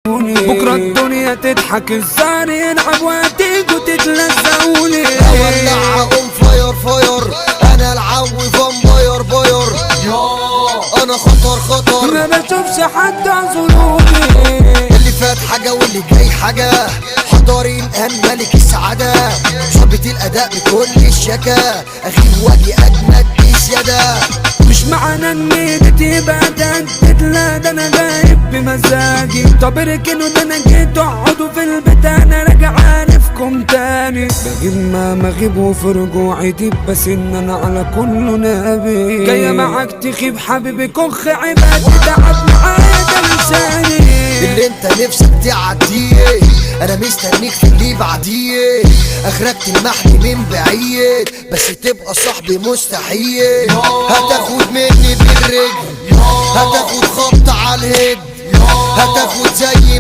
بكرة الدنيا تضحك، الزهر يلعب وهتيجوا تتلزقوني. اولع اقوم fire fire، انا العوي vampire باير، انا خطر خطر. ما بشوفش حد اعذروني. اللي فات حاجة واللي جاي حاجة، حضاري الآن ملك السعادة، ظابط الأداء بكل الشكا، أغيب وأجي أجمد بزيادة. مش معنى ان تبقى تهدد، لا ده انا غايب بمزاجي. طب اركنوا ده انا جيت، اقعدوا في البيت انا راجع عارفكم تاني. بغيب ما مغيب وفي رجوعي دي، بس ان انا على كله نبي. جاية معاك تخيب حبيبي كخ عباد تعب معايا ده لساني. اللي انت نفسك تعديه انا مستنيك في اللي بعديه، اخرك تلمحني من بعيد بس تبقى صاحبي مستحيل. هتاخد مني بالرجل، هتاخد خبط على ال head، هتاخد زي